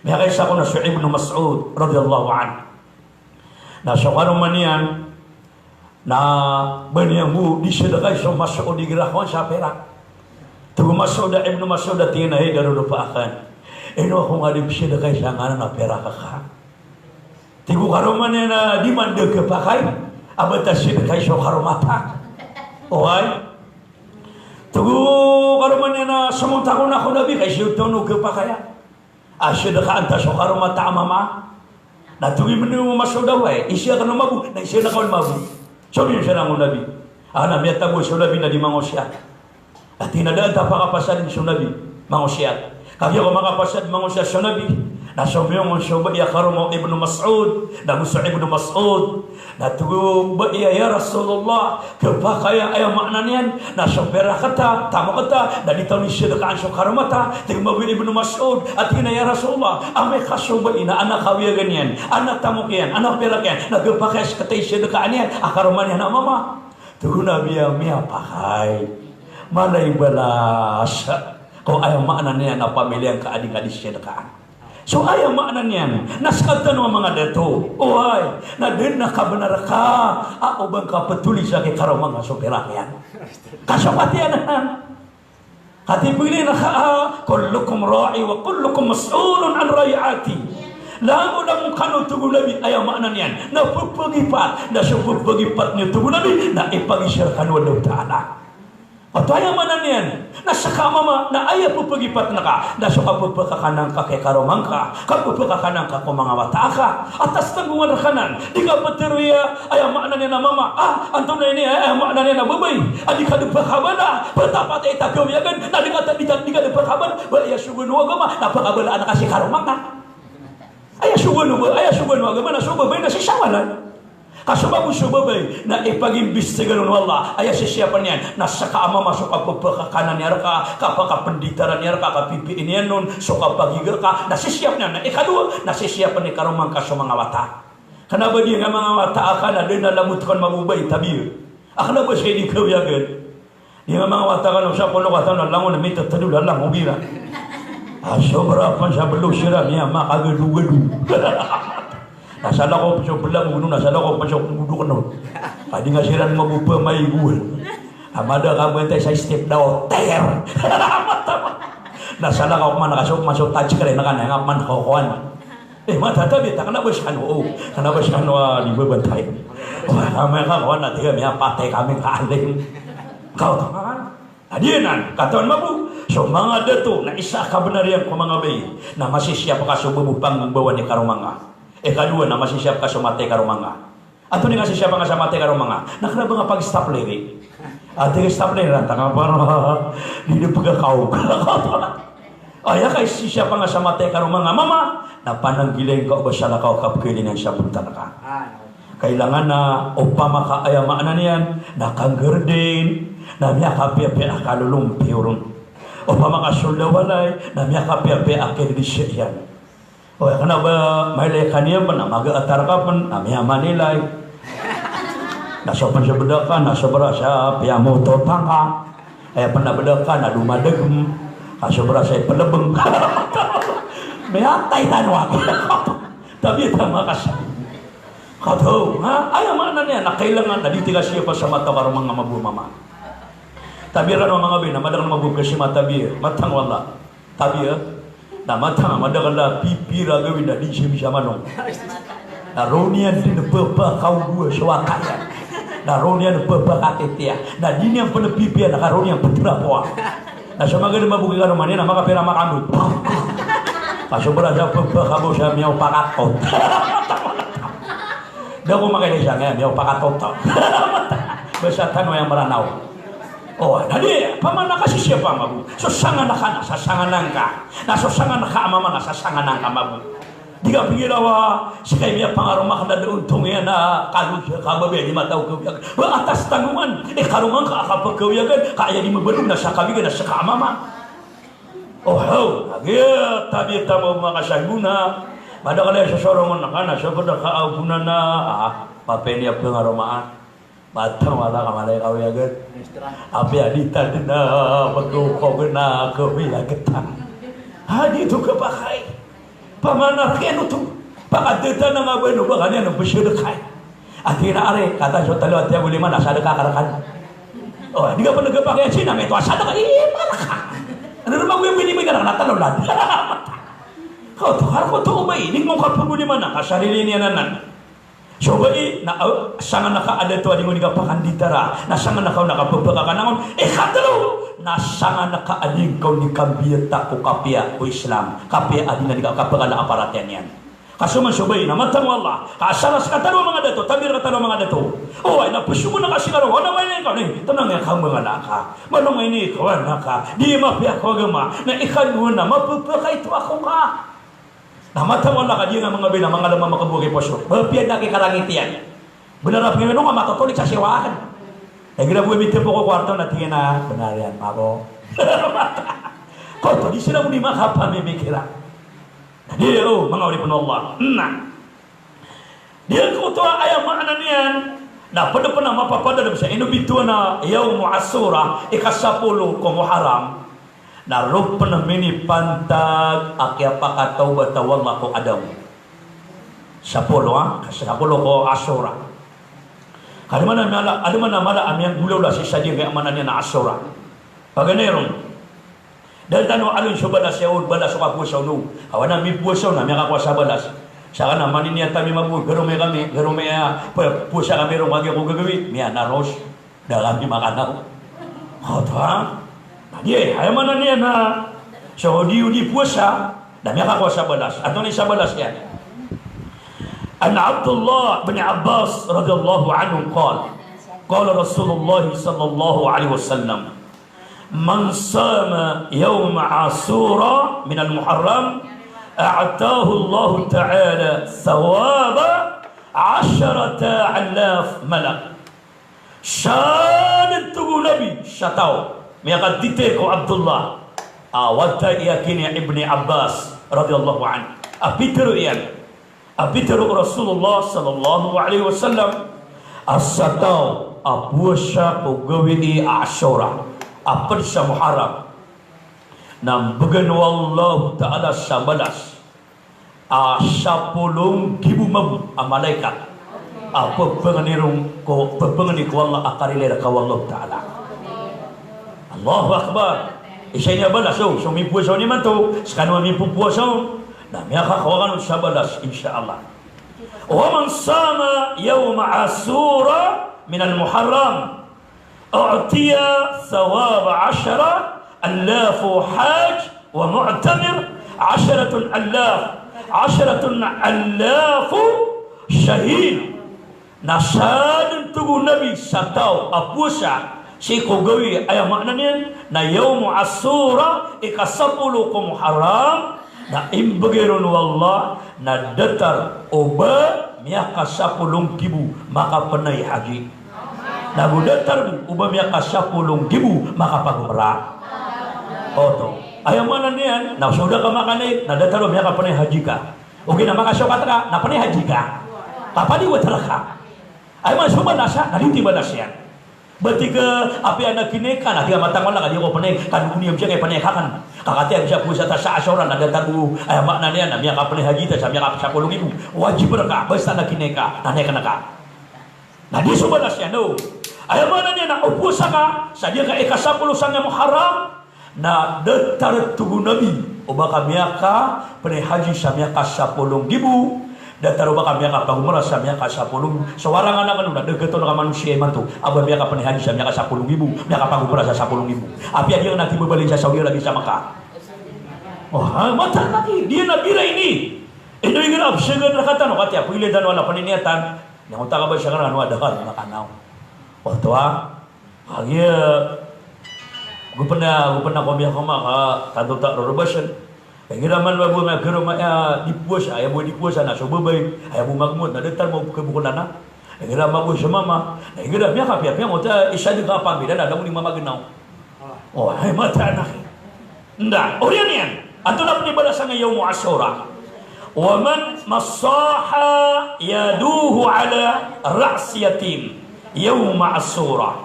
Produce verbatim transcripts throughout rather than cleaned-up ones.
Miyakaisa ko na so Ibnu Mas'ud radiyallahu anhu. Na so karoma niyan, na ba niyan bo di sedekay so Mas'ud igira kowan sa perak. Tig o Mas'ud a, Ibnu Mas'ud a tig iyan a, hay darodopa akn, ino ako nga di pesedekay sangkanan a perak ka? Tig o karoma niyan a di man da khapakay a ba ta sedekay so karoma ta. Oway. Tig o karoma niyan a, somontag ako na ko Nabi ka isiyoto o khapakay a sedekaan ta so karoma ta a mama. Na tig iyan o Mas'ud a, oway, isiyakn o mabo, na isiyakn o mabo. So niyan siran o Nabi. A na miyatago so Nabi na di mangosiyat. Na tig iyan a da a ta pakapasadn so Nabi mangosiyat. Kagiya ko makapasad mangosiyat so Nabi, na somiyong on so bai a karoma o Ibnu Mas'ud, na go so Ibnu Mas'ud na tig o bai a, ya Rasulullah, khapakay a, aya maana niyan na so perak ta, tamok ta, na di ta on isedekaan so karoma ta. Tig o mabo i Ibnu Mas'ud a tig iyan a, ya Rasulullah, amay ka so bai na anak a wiyagan iyan, anak tamok iyan, anak perak iyan, na khapakay a sekta isedekaan iyan a karoma niyan a mama. Tig o Nabi a, miyapakay. Mala i balas ko aya maana niyan a pamiliya ngka a di ngka di sedekaan. So aya maana niyan na sekatano a manga dato, oway, na da a kabenar ka a o ba ngka petolisa ki karoma ngka so perak iyan. Ka so katiyanan. Kati pili na ka a, kullukum ra'i wa kullukum mas'ulun an ra'iyati. Langolangon kano, tig o Nabi, aya maana niyan na pepegipat, na so pepegipat niyo, tig o Nabi, na ipagisar kano o Allahu Ta'ala. Oto aya maana niyan na seka a mama na aya pepegipatn ka na so kapepekakanan ka ki karoma ngka, kapepekakanan ka ko manga wata aka. Atas tanggongan rekanan, di ka peteroya aya maana niyan a mama. A, antonaa ini aya maana niyan a babay a di ka di pekabala, petapatay ta kawiyagan na di ka, di ka, di ka di pekabala. Ba aya sogoan o agama na pekabalaan ka si karoma ngka. Aya sogoan o ba, aya sogoan o agama na so babay na sisawalan. Ka so mabo so babay na ipagimbistiga ron o Allah, aya sisiyapn iyan na seka a mama so kapepekakanan iyan rka, kapakapenditaran iyan rka, kapipiin iyan on so kapagiga rka, na sisiyapn iyan. Na ikadowa na sisiyapn i karoma ngka so manga wata. Kena ba di nga manga wata aka na da a lamot kon mabobay, tabiya. A kena ba sii di kawiyagan. Di nga manga wata kano sa polo kata na langon a mitetedol a langon iran. A sobra pn sa belo siran iyan makagedogedog. Na salakaw pn so belang o geno, na salakaw pn so godok no. Ka di nga siran mabopamay gowal. A mada ka bantay sa step daw ter. Na salakaw pman ka so, man so touch screen ka na nga pman kakowan. Eh, matatabi ta, kena ba skano, o, kena ba skano a di babantay. Wah, amay ka kawan na tig a miyapatay kami ka alim. Kaw ta ka. Adi anan, katawan mabo, so manga dato na isa a kabenar iyan ko manga bai na masisiyap ka so babo pangbawan i karoma ngka. Ikadowa na masisiyap ka so matay karoma ngka. Antonaa i nga sisiyapa nga sa matay karoma ngka? Na kena ba nga pag-stapler i. A tig i stapler, antang a para di di pegakaw. Aya ka sisiyapa nga sa matay karoma ngka, mama, na pananggilai ngka o ba salakaw ka pegelinan sa bontal ka. Kailangan na opama ka aya maana niyan na kanggerden, na miyakapiyapiya a kalolompiyo ron. Opama ka solda walay, na miyakapiyapiya a kididisa iyan. O, aya kena ba mailay ka niyan pn, na maga a tarka pn, na miyamanilay. Na so pn sa beda ka, na sobra sa piyamoto tangka. Aya pn a beda ka na domadegem. Ka sobra sa ipelebeng. Miyatay tano ako. Tabiya ta makasa. Kato, ha? Aya maana niyan na kailangan na di tig a siyapa sa matay karoma ngka mabo, mama. Tabiya rano manga bai na madakl mabo kasi matabiya. Matang wala. Tabiya. Na matang a madakl a pipiya a gawii na di siya bisa manong. Na roo niyan di na pepakaodowa so wata iyan. Na roo niyan pepakatitiya. Na di niyan pn pipiya na ka roo niyan peterapowa. Na so maga di mabo ki karoma niyan na makapira makambot. Ka sobra sa pepakabaw sa miyaw pakatot. Da ko makailay sa nga miyaw pakatot. Basta tano aya Meranaw. O, na di, pamana ka sisiyapa mabo. So sangan ka na sasanganan ka. Na so sangan ka a mama na sasanganan ka mabo. Di ka pingirawa, seka i miyapangaroma ka na da ontong iyan a kalo sa kababaya di mataw kawiyagan. Ba atas tanggongan i karoma ngka a kapekawiyagan, ka aya di mabaloy na sa kawiyagan na seka a mama. O, haw, agiya tabiya ta mabo manga sahibona. Madakl a sosorongon ka na so pd a kaawona na, a, mapeniya pengaromaan. Matang wala ka malay kawiyagan. Apiya di ta dn a pagkokogn a kawiyagan ta. Ha, di to kapakay. Pamana rek iyan oto. Pakadeta na nga ba ino ba kaniyan o ba sadaka. Ati na ari, katan so talo ati a boli mana sadaka ka rakan. O, di ka pn nagapakay a Cina, maito a sadaka, imanaka. Ano naman ko yung binibigay ka na talo lad. Kaoto, harap ko to ba ini, ngka pn boli mana ka sarili niyan anan. So bai na, ah, sangan ka a dato a di ngka pakanditara, na sangan ka o na kapapakakanangon. Ikatlo, na sangan ka a di ngka o di kambiyata ko kapiya o Islam, kapiya a di na di ka kapakala a paratiyaya niyan. Ka so man so bai na matamo Allah, ka asar a sekatano a manga dato, tabir katano a manga dato. Oway, na pesogo na ka si karo, wana maini ka, ni, tenang ya ka, mangala ka. Malo maini ka, wana ka. Di mapiya ko agama, na ikadwa na mapapakaito ako ka. Na matamo Allah ka di nga manga bai na manga lama makabogay poso. Ba piya na ki karangit iyan. Benar a pingin ka matotolik sa siwaan. Igira bo mitempo ko kwarto na tingin a, benar iyan, mako. Koto di sila bo di makapamimikira. Na di, o, manga oripn o Allah. Na. Di koto a aya maana niyan. Na pd pn a mapapadalm sa ino bitowan a Yawmu Ashura, ika sapolo ko Muharram. Na roo pn minipantag a kiyapakatawbata o Allah ko Adam. Sapolo, ha? Sapolo ko Ashura. Ka da man a mala, da man a mala a miyanggolawla sii sa di nga aya maana niyan a Ashura. Paganay ron. Da tano aloyn so balas iyan, balas o kapowasa on. Awa na mipowasa on, na miyakakowa sa balas. Saka na maniniyat ami mabor, garomay kami, garomay a, pa-, powasa kami ron, kagiya ko gagawii, miyanaros. Da kami makanaw. Oto, ha? Na di, aya maana niyan na so di, di powasa, da miyakakowa sa balas. Antonaa i sa balas iyan? An Abdullah bin Abbas radhiyallahu anhu qal, qala Rasulullah sallallahu alaihi wasallam, "Man sama yawma Ashura minal Muharram, a'tahu Allahu ta'ala thawaba asharata alaf malak." Sa dn, tig o Nabi, sa taw, miyakaditay ko Abdullah, a wata iyan kini Ibni Abbas radhiyallahu anhu. A pitharo iyan, a pitharo o Rasulullah sallallahu alaihi wasallam, a sa taw a powasa ko gawii a Ashura, a pd sa Muharram, na mbgan o Allahu Ta'ala sa balas a sapolo nggibo mambo a malaikat a pphangni ron ko, pphangni ko Allah a karilai rka o Allahu Ta'ala. Allahu Akbar. Isa ini a balas, o, so mipowasa on imanto, skano a mipopowasa on, na miyakakowa kano sa balas, insha Allah. Wa man sama yawma Ashura minal Muharram, u'tiya thawaba ashara alaf hajj wa mu'tamir, asharatun alaf, asharatun alaf shahid. Na sa dn, tig o Nabi, sa taw a powasa sii ko gawii, aya maana niyan na yawmu Ashura, ika sapolo ko Muharram, na imbgay ron o Allah na datar o ba miyakasapolo nggibo makapnay haji. Na go datar bo o ba miyakasapolo nggibo makapagomra. Oto. Aya maana niyan na so da ka makanay, na datar o miyakapnay haji ka. Ogaid na makasokat ka, na pnay haji ka. Kapaliwat rka. Aya maana so balas a, na di ti balas iyan. Ba tig ka apiya na kinay ka, na tig ka matangkol ka, di ako pnay, kano ko niyan siya kay pnay ka kan. Ka katii a bisa powasa ta sa Ashura, na datar bo, aya maana niyan na miyakapnay haji ta sa miyakasapolo nggibo. Wajib rka, basta na kinay ka, na kinay ka. Na di so balas iyan, no. Aya maana niyan na o powasa ka sa di ka ikasapolo sangkai Muharram, na datar, tig o Nabi, o ba ka miyakapnay haji sa miyakasapolo nggibo, datar o ba ka miyakapagomra sa miyakasapolo nggibo. So warangan akn on na da gtn a manosiya imanto a ba miyakapnay haji sa miyakasapolo nggibo, miyakapagomra sa sapolo nggibo. Apiya di akn a kibabalin sa Saudi Arabia sa Makkah. O, ha, mataan aki, di na bira ini. Ino igira a psagad rka tano, katii a pwila tano a na pniniyatan. Niyan ko takabasa kano a da kano makanaw. Oto a Kagiya, go pn a, go pn a komiya kama ka tanto ta roro basan. Igira man ba bo nga garo ma, aya di powasa, aya bo di powasa na so babay, aya bo magmot na datar mo kabokol anan. Igira man bo so mama, na igira miyakapiyapiya ngka oto a isa di ka pamilya na da mo di mamagnaw. O, hay, mataan aki. Nda, oriyan iyan. Antonaa pn i balas angkai a Yawmu Ashura? Wa man massaha yaduhu ala ra'si yatim yawma Ashura,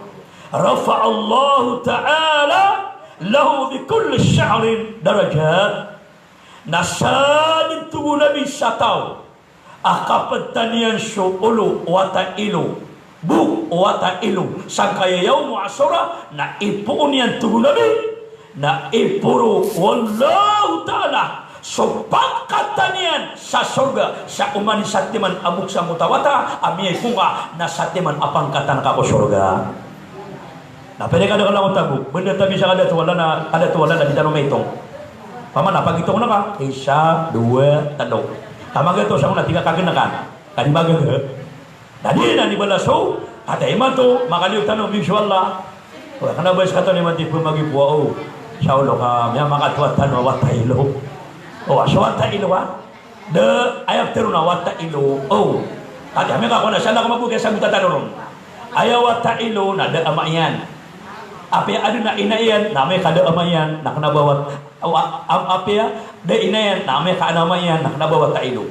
rafa'allahu ta'ala lahu bi kulli sha'rin darajat. Na sadn, tig o Nabi, sa taw a kaptan iyan so olo o wata ilo, bo o wata ilo, sangkaya yawmu Ashura, na ipoon iyan, tig o Nabi, na iporo o Allahu Ta'ala so pangkatan iyan sa sorga sa oman i satiman a bo sangkoto a wata a miyaipon ka, na satiman a pangkatan ka ko sorga. Na pwede ka da kala ko tago, benda tabi sa kada tuwala na, kada tuwala na di tano maitong. Paman na pagitong na ka, isa, dowa, tlo. Ka magato sa mona tiga kagenekan. Kadi magaga. Na di na ni balaso, kata imanto, makaliyo tano, insha Allah. Wa, kena ba sa kato ni manti pemagi puwa o. Sa olo ka, miyamakatowa tano a wata ilo. O, so wata ilo, wa. Da, aya ptharoon a wata ilo. O. Kadi ami ka kona sala ko mabuke sa guta tano ron. Aya wata ilo na da ama iyan. Apiya adn a ina iyan, na amay ka da ama iyan, na kena ba wat-, awa-, am-, apiya da ina iyan, na amay ka adn a ama iyan, na kena ba wata ilo.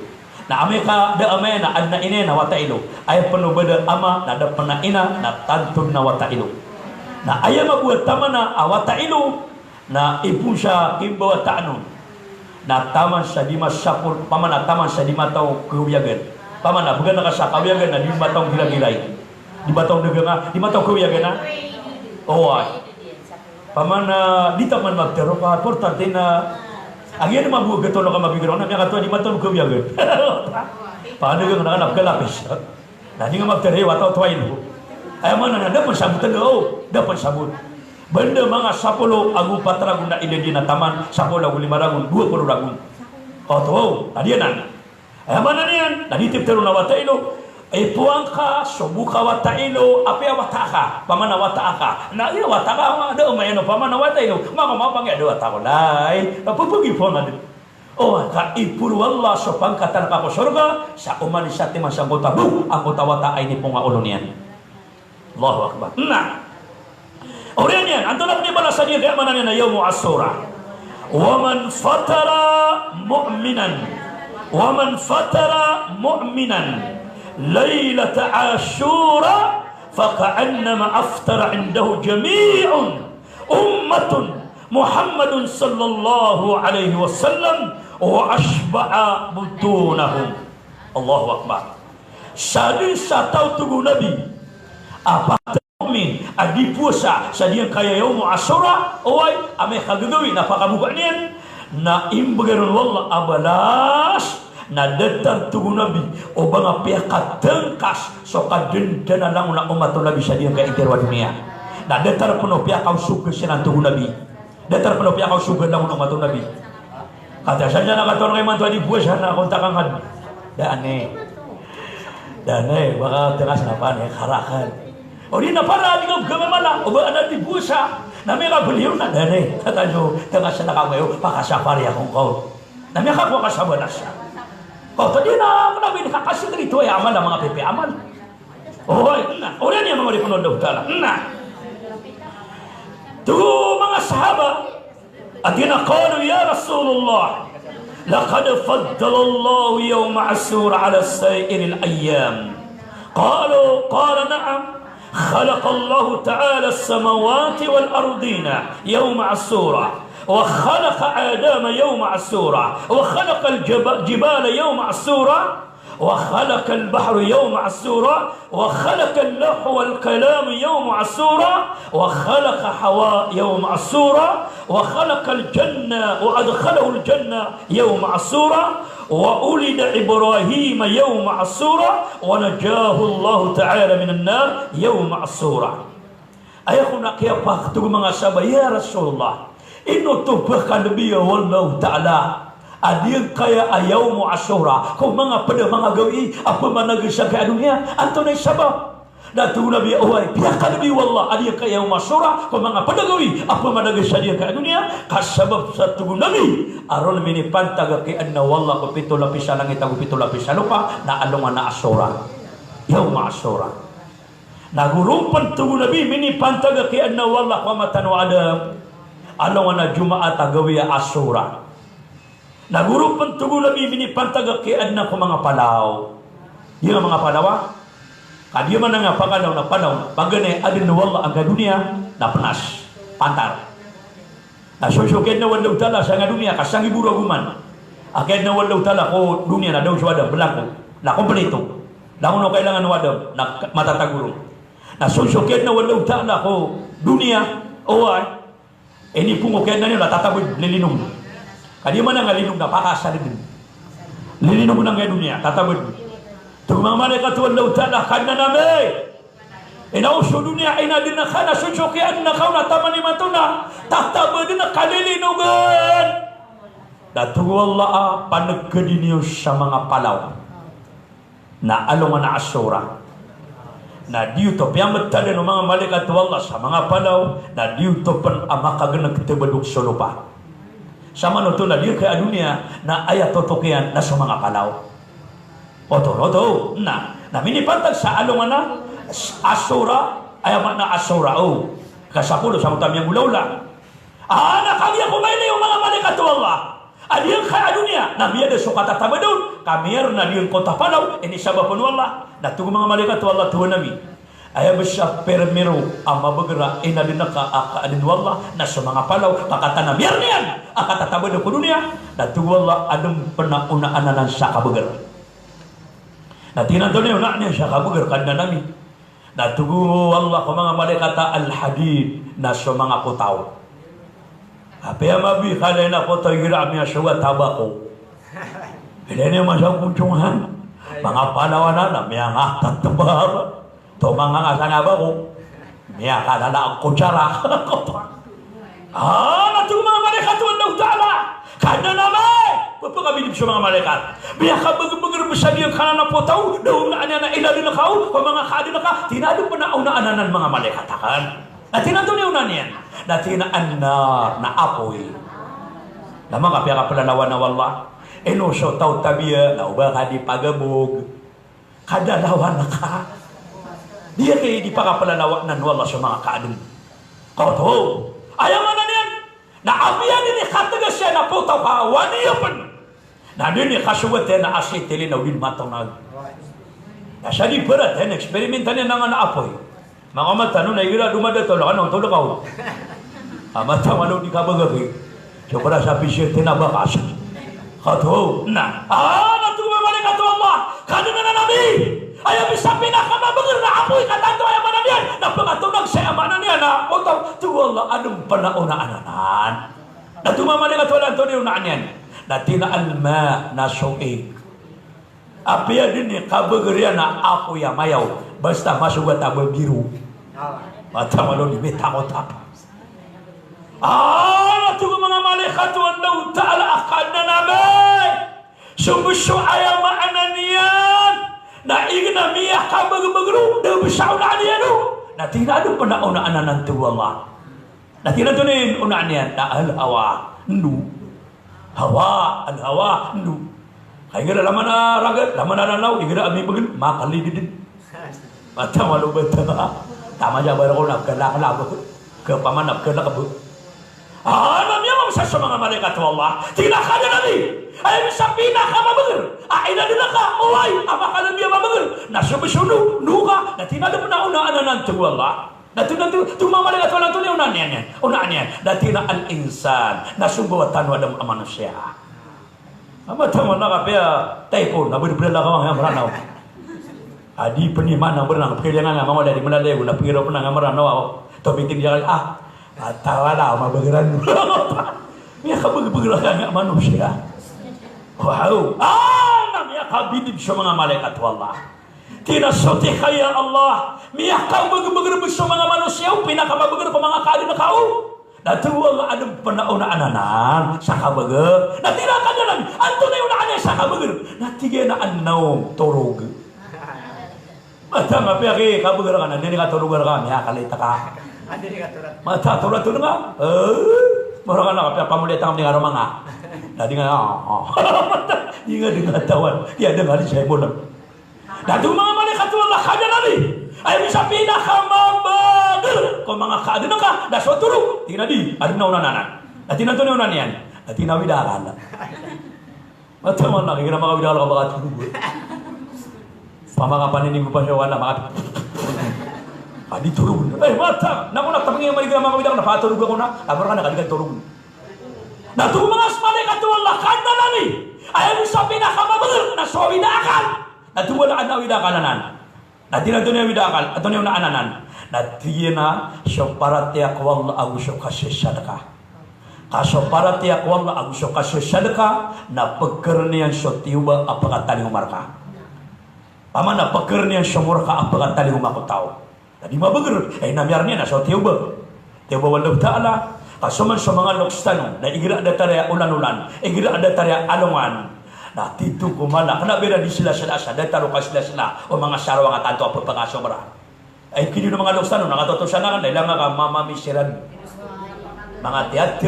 Na amay ka da ama iyan, na adn a ina iyan, na wata ilo. Aya pn o ba da ama, na da pn a ina, na tanto dn a wata ilo. Na aya mambo a taman a wata ilo, na ipoon sa kimbawataan on. Na taman sa di masapol, paman a taman sa di mataw kawiyagan. Paman a bgan ka sa kawiyagan na di mataw giragiray. Di mataw dagang a, di mataw kawiyagan a. Oway. Paman a di taman magtero ka, importante na, a giya mambo a gatono ka mabigay ron, na miyakatowa di mataw kawiyagan. Paman a dagang na ka na bgan lapis. Na di nga magtero, wata o wata ilo. Aya maana niyan, da pn sabot, da, o, da pn sabot. Banda manga sapolo ago pat ragon na ilay dn a taman, sapolo ago lima ragon, dowa polo ragon. Oto, o, na di anan. Aya maana niyan, na di tip tero na wata ilo. Ipoon ka so bo ka wata ilo, apiya wata aka, paman a wata aka. Na aya wata aka, da ama iyan o paman a wata ilo. Maka mapangaya da wata ko lay. Apiya pagi paman a da. O, ka iporo o Allah so pangkatan ka ko sorga sa oman i satiman sangkoto a bo, angkoto a wata a inipoon ka olo niyan. Allahu Akbar. Na oriyan iyan, antonaa pn i balasan iyan, aya maana niyan na yawmu Ashura. Wa man fatara mu'minan, wa man fatara mu'minan laylata Ashura, fa ka'annama aftara indahu jami'un ummatun Muhammadun sallallahu alaihi wasallam wa ashba'a butunahum. Allahu Akbar. Sadn sa taw, tig o Nabi, a pantag a mu'min a di powasa sa diyangkaya yawmu Ashura, oway, amay ka gagawii na pakaboka niyan, na imbgay ron o Allah a balas, na datar, tig o Nabi, o ba nga piyakatngkas so kadndana langon a omat o Nabi sa diyangkaya intiro a doniya. Na datar pn o piyakaosog siran, tig o Nabi. Datar pn o piyakaosog langon a omat o Nabi. Kata sa niyan a katawan ka imanto a di powasa na kontakan ka. Da a ni. Da a ni, ba ka tngas na pn i karakan. O di na para di ka pgamamala, o ba adn a di powasa. Na miyakabaliyo na, da a ni. Kata so, tngas na ka mayo, pakasapari akongkaw. Na miyakakowa ka sa balas. Katawan ka di na, kna ba ini kakasindrito aya amal a manga pipiya amal. Oway, na. Oriyan iyan manga oripn o Allahu Ta'ala. Na. Tig o manga sahaba, a tig iyan a, qalu ya Rasulullah, laqad faddalallahu yawma Ashura ala sa'iril ayyam. Qalu, qala na'am. Khalaqallahu ta'ala as-samawati wal ardina yawma Ashura. Wa khalaqa Adama yawma Ashura. Wa khalaqal jaba-, jibala yawma Ashura. وخلق البحر يوم عاشوراء، وخلق اللوح والقلم يوم عاشوراء، وخلق حواء يوم عاشوراء، وخلق الجنة وأدخله الجنة يوم عاشوراء، وولد إبراهيم يوم عاشوراء، ونجاه الله تعالى من النار يوم عاشوراء. Aya kon a kiyapakatog o manga sahabah, ya Rasulullah, ino oto ba kalbiya o Allahu Ta'ala a diyangkaya a yawmu Ashura ko manga pd a manga gawii a pmanagr sangkaya doniya? Antonaa i sabap? Na tig o Nabi, oway, piyakalbi o Allah a diyangkaya yawmu Ashura ko manga pd a gawii a pmanagr sa diyangkaya doniya, ka sabap sa, tig o Nabi, a ron minipantag a kiyaadna o Allah ko pito lapis a langit ago pito lapis a lopa, na alongan a Ashura. Yawmu Ashura. Na goro pn, tig o Nabi, minipantag a kiyaadna o Allah ko ama tano a Adam, alongan a Jumaat a gawii a Ashura. Na goro pn, tig o Nabi, minipantag a kiyaadna ko manga palaw. Giya manga palaw a, ka di man nga pakalaw na palaw, paganay a adn o Allah angkai a doniya, na pnas. Pantar. Na so, so kiyaadna o Allahu Ta'ala sangkai a doniya, ka sanggibo ragon man. A kiyadna o Allahu Ta'ala ko doniya na da on so Adam, belangko. Na kompleto. Langon o kailangan o Adam, na k-, matatago ron. Na so, so kiyadna o Allahu Ta'ala ko doniya, oway. Inipoon ko kiyadna niyan na tatabed, lilinom. Ka di man a nga linom na pakaasal den. Lilinom na nga doniya, tatabed. Tig o manga malaikat o Allahu Ta'ala, Kadnan ami, ino so doniya, ino den ka na so, so kiyadna ka on na taman imanto na tatabeden ka, lilinogen. Na tig o Allah a panegedi niyo sa manga palaw. Na alongan a Ashura. Na di oto piyametadan o manga malaikat o Allah sa manga palaw, na di oto pen a makagenek tebedok so lopa. Samanoto na di kaya doniya, na aya totok iyan na so manga palaw. Oto, oto, na, na minipantag sa alongan a Ashura, aya maana Ashura, o, kasapolo sa mota miyangolaola. A, na kagiya ko mailay o manga malaikat o Allah a di ngka a doniya, na miyada so katatabed on, ka miyar na di ngka o palaw, inisabapen o Allah. Na tig o manga malaikat o Allah, Tuhan ami, aya bes a permiro a mabeger a inaden ka a kaaden o Allah na so manga palaw, ka kataan a miyar niyan a katatabed ko doniya, na tig o Allah, aden pen a onaan anan sa kabeger. Na tig iyan antonaa i onaan iyan sa kabeger, Kadnan ami? Na tig o Allah ko manga malaikat a al-hadid, na so manga potaw. Apiya mabikal iyan a potaw igira a miyasogat a bako. Ilay niyo man sa kontsongan. Manga palaw anan na miyangatat a bako. Oto manga ngasang a bako, miyakalala a kutsara. A, na tig o manga malaikat o Allahu Ta'ala, Kadnan ami, pepakabidib so manga malaikat. Miyakabegerbeger bes a di ngka anan a potaw, da onaan iyan a inaden ka on ko manga kaaden ka, tig iyan a aden pen a onaan anan, manga malaikat aken. Na tig iyan antonaa i onaan iyan? Na tig iyan a an-nar, na apoy. Na manga piyakapelalawan o Allah. Ino so taw tabiya na o ba ka di pagabog. Kadalawan ka. Di ka di pakapelalawan o Allah so manga kaaden. Ka oto, aya maana niyan na apiya di niyan kategas iyan a potaw ka, wani iyan pen. Na di niyan kasogat iyan a asitili na o di niyan matonag. Na sa di berat iyan, experiment iyan a nga na apoy. Manga matano na igira a domadatola ka na oto da ka o. A, matano di ka bagaki. So para sa pisir tina bakas. Ka oto, na. A, na tig o manga malaikat o Allah, Kadnan ami, aya bes a pinakamabeger na apoy, katanto aya maana niyan na pekatonag sa aya maana niyan na potaw. Tig o Allah, aden pen a onaan anan. Na tig o manga malaikat o Allah, antonaa i onaan iyan? Na tig iyan a al-ma, na so ig. Apiya di niyan kabeger iyan a apoy a mayaw, basta masogat a ba biro. Matano di mitangotap. A, na tig o manga malaikat o Allahu Ta'ala a Kadnan ami, so bes o aya maana niyan na ig na miyakabegerbeger o, da bes a onaan iyan o. Na tig iyan a aden pen a onaan anan, tig o Allah. Na tig iyan antonaa i onaan iyan? Na al-hawa, ndo. Hawa, al-hawa, ndo. Ka igira laman a raga, laman a Ranaw, igira a mibegel, makalididen. Matano ba tama. Tama sa ba rako na galak labo. Kapaman na galak bo. A, na miyamamsa so manga malaikat o Allah. Tig iyan a Kadnan ami, aya bes a pinakamabeger a inaden ka, oway, a makalebbi a mabeger na so bes o ndo, ndo ka, na tig iyan a aden pen a onaan anan, tig o Allah. Na tig iyan, tig o manga malaikat o Allah, antonaa i onaan iyan, onaan iyan? Na tig iyan a al-insan, na so mbawataan o Adam a manosiya. A, matano na kapiya typhoon, na bedebedel a kawang iyan Ranaw. A di pen iman a Ranaw, pekailangan a manga wala di melalayo, na pengiraw pen a Ranaw, a, tomiting diya, a, a, tawala, mabegeran. Miyakabegerbeger a kawang iyan manosiya. Wow. A, na miyakabidib so manga malaikat o Allah. Tig iyan a so tig ka, ya Allah, miyakabegerbeger bes so manga manosiya o, pinakamabeger ko manga kaaden ka o. Na tig o Allah, aden pen a onaan anan sa kabeger. Na tig iyan a Kadnan ami, antonaa i onaan iyan sa kabeger? Na tig iyan a an-nawm, torog. Matano apiya ki kabeger ka na, di niyan katorog a reka, miyakalita ka. Matano torog ka. E, mora ka na kapiya pamolita ka, di nga romanga. Na di nga, o, o. Di nga, di nga tawan. Iya, di nga, di saya bolang. Na tig o manga malaikat o Allah, Kadnan ami, aya bes a pinakamabeger ko manga kaaden ka, na so torog. Tig iyan a di, aden a onaan anan. Na tig iyan a antonaa i onaan iyan? Na tig iyan a widakal. Matano na, igira makawidakal ka, makatorog. Pamakapanini ko pa sa wala, maka-, a di torog. E, matano na, ko na tapang iyan, igira makawidakal na patorog ako na, a, mora ka na, ka di ka torog. Na tig o manga malaikat o Allah, Kadnan ami, Aya bo sa pinakamabagr na so awida akal. Na tig o Allah, antonaa i awida akal anan? Na tig iyan a antonaa i awida akal, antonaa i awida akal anan? Na tig iyan a so paratiyaya ko Allah ago so kasasadka. Ka so paratiyaya ko Allah ago so kasasadka na pkharn iyan so tiyoba a pkatalingoma rka. Opama na pkharn iyan so morka a pkatalingoma ko taw. Na di mabagr, aya na miyarn iyan na so tiyoba. Tiyoba o Allah Ta'ala. Ka so man so manga loks tano na igira a datar iyan a olan-olan, igira a datar iyan a alongan, na tito ko mala, kna ba iran di sla-sla sa datar o kasla-sla o manga sarwang a tanto a pphakasobra. Ay, kiniyo na manga loks tano na katotosan akn na ilay nga ka mamamis iran. Manga tiyatk,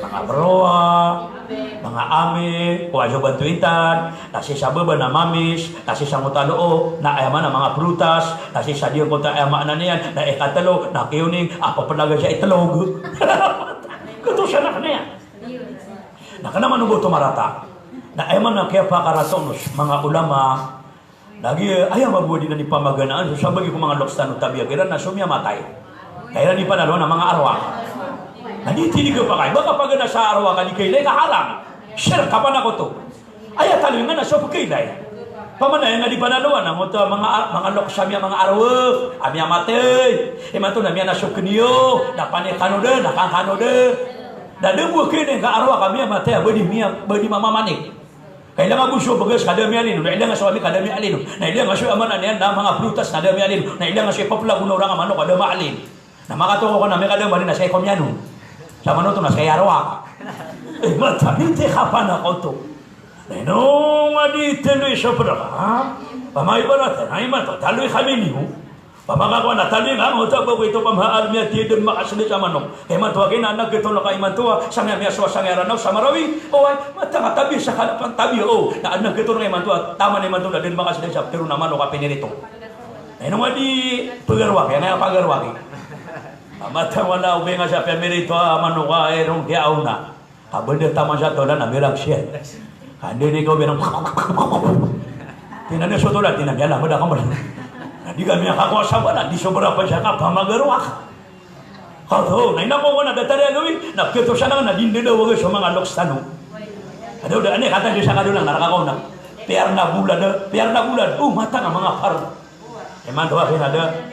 manga browa, manga ami, kowa so bantoitan, na sii sa baba na mamis, na sii sa ngoto a loob na aya maana manga prutas, na sii sa giyangkoto aya maana niyan na ikatlo na kiyoning a pplaga sa itlog. Katotosan akn iyan. Na kna man oto marata. Na aya maana kiyapakarata on o manga ulama, lagid aya mambo a di niyan pamaganaan so sabagi ko manga loks tano, tabiya kiran na so miyamatay, ka iran di panalowan a manga arwah. Na di tini kapakay, ba kapagana sa arwah ka di kailay ka haram. Shirk ka panakoto. Aya taloy nga na so pkailay. Opama na aya nga di panalowan a ngoto a manga, manga loks a miya, manga arwah a miyamatay. Imanto na miyanasok niyo, na panikano dn, na kankano dn. Na da bo a kailay ka arwah ka miyamatay a ba di miya, ba di mamamanik. Ka ilay nga bo so bagas ka da miyalino, na ilay nga so ami ka da miyalino, na ilay nga so aya maana niyan na manga prutas na da miyalino, na ilay nga so ipaplag on a orang a manok ka da maalin. Na makatoko ka na miyakadambalin na sii ko miyanon. Sa manoto na sii arwah. Eh, mataan i kapanakoto. Na ino nga di taloy so pd ka, ha? Opama ibarat na imanto taloy kami niyo. Opama ka kowan a taloy nga, ngoto a ba ko ito pamahal miya tiya dn makasda sa manok. Ka imanto a kina anak ito na ka imanto a sangaya miyasowa, sangaya Ranaw sa Marawi. Oway, mataan a tabiya sa kalapan tabiya, o. Na anak ito na imanto a taman imanto na dn makasda sa ptharoon a manok a pinirito. Na ino nga di pagarwaki, aya nga pagarwaki. Mataan wala o ba nga sa piyamirito a manok a irong di aona. Ka banda taman sa tolan a mirang siyan. Ka dn ikaw binang. Tinan iyan so tolan, tinan iyan, ala, mada ka mada. Na di kami nakakowa sa bala, di sobra pn sa kapamagarwak. Kato, na ino ko na datar iyan gawii, na kiyatosan akn na di ndadaw a gawii so manga loks tano. Ada, ada, ani, katan di sa kadolan, na raka ko na. Piyar na bolad, piyar na bolad. O, mataan a manga par. Imanto a kina da.